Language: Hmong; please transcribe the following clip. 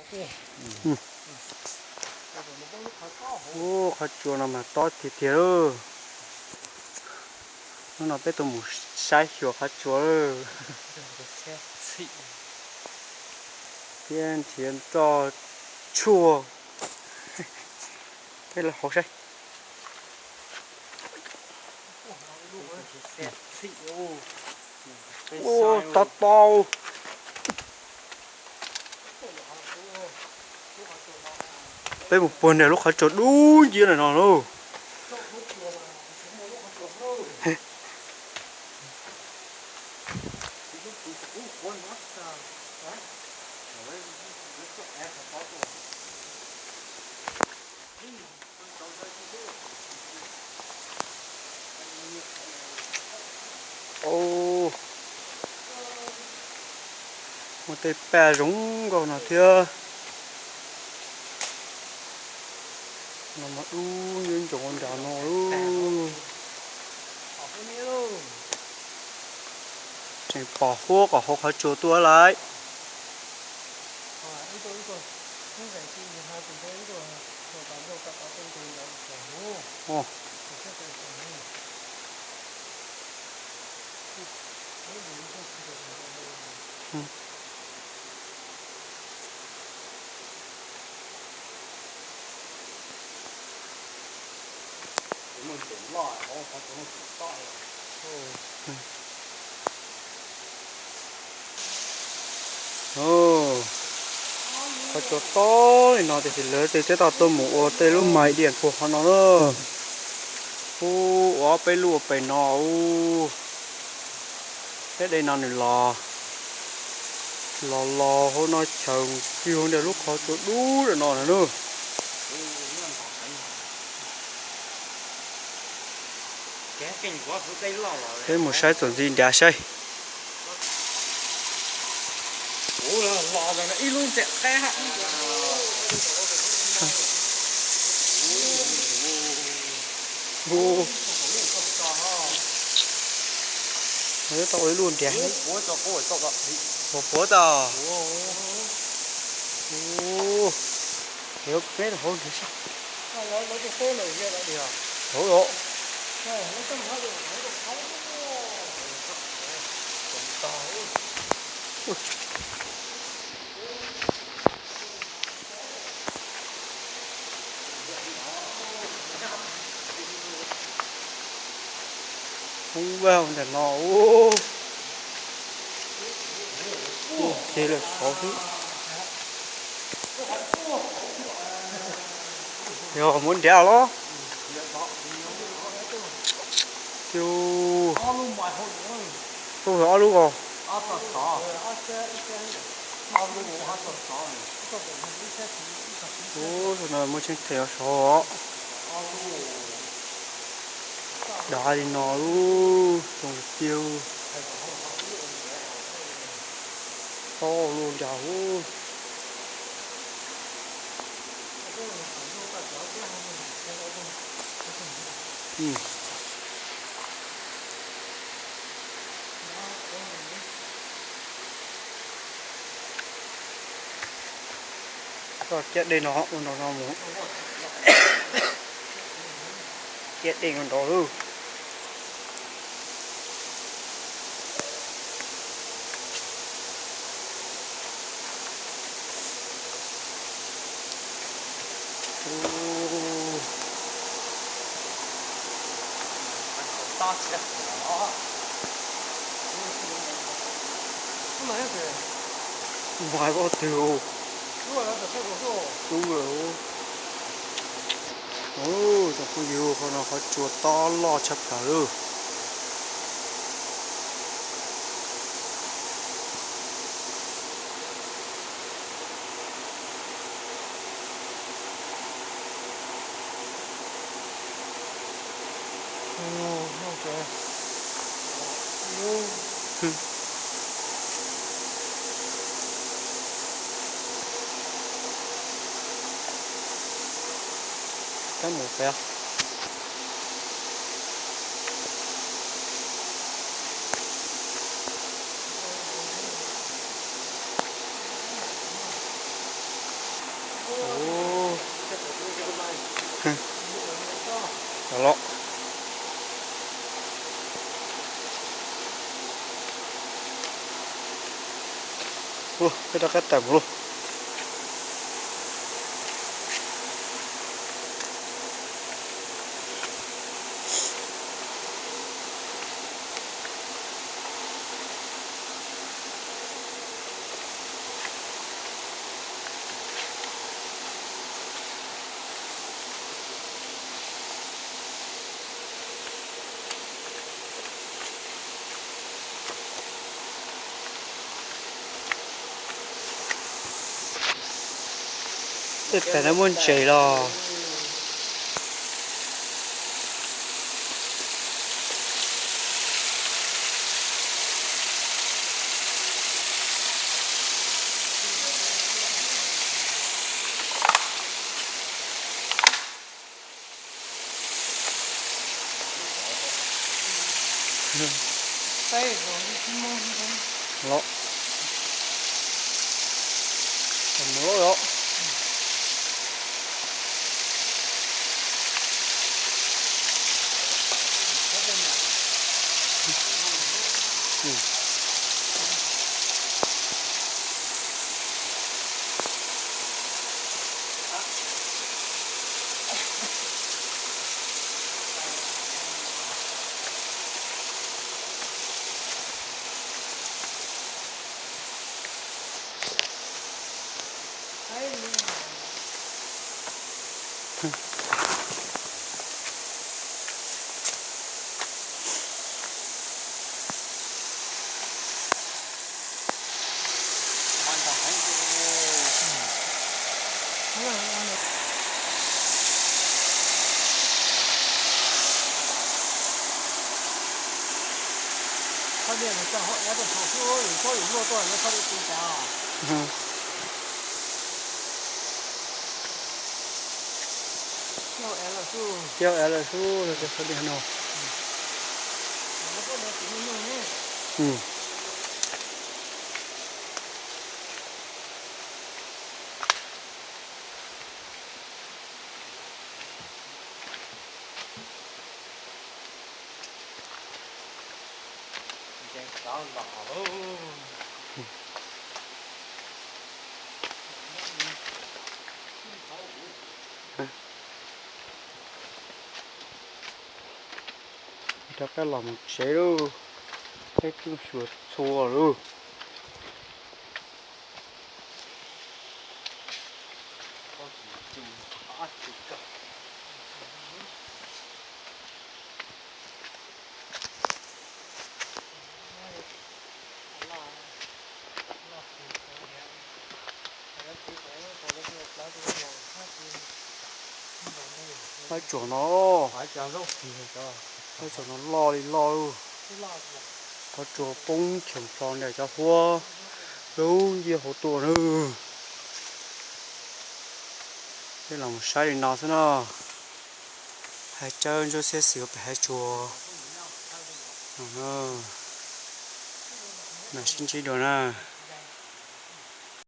Ub, qhov tsua no mas tob tiag tiag lauj. Hnub no peb tuaj mus saib xyuas qhov tsua lawm. Thiab nrhiav roj tshuaj. Peb los hauv saib. Ub, tob tob. Peb mus puag nram lub qhov tsua dub nciab no lauj. Ub, muaj tej paj zoo nkauj no thiab. No mas dub nciab ntsoov nram no lauj. Tseem pom huab kom hauv qhov tsua tuaj lawm. Qhov tsua tob li no tiam sis lawv tej teb tau tuaj mus ua tej lub mais diam puag qhov no na. Ub, ua ob peb lub ua pem no ub. Thiab dej no nws los, los los hauv no chaws kiag nram lub qhov tsua dub no na. Peb mus saib txuas ntxiv nrad saib. Tau ib lub nrad. Puav tau. Peb hauv nrad saib. Hauv los. Hoob vaj ntawm no ub. Ces lawm saud xwb. Yog muab nrad los. Tus, tus ob lub os. Tus no muaj tseeb them sov. Dav li no lub, zoo tiag. Tob luaj nrad ub. Koj kiab dej no ua nraum no mus. Kiab dej ua nraum lawm. Mus hais ob tug. Dub lawm. Tsoom phooj ywg, qhov no qhov tsua tob loj tshaj plaws lawm. Kab mus pem. Peb rov qab tawm mus lauj. Tej pem no muaj ntses los. Los, los. Thiab ev lawm xwb los cov xav tias no. Rov qab los mus tsev lauj, peb twb xyuas txhua lauj. Qab tsuas no, qab tsuas no loj li loj lauj. Qab tsuas poob cheem plho ntawm cov huab lub nciab hauv tuaj na. Peb los mus saib li no xwb no. Hav tsawb ntsuab xiab xwm pem hav tsuas. Mam sib ntsib dua na.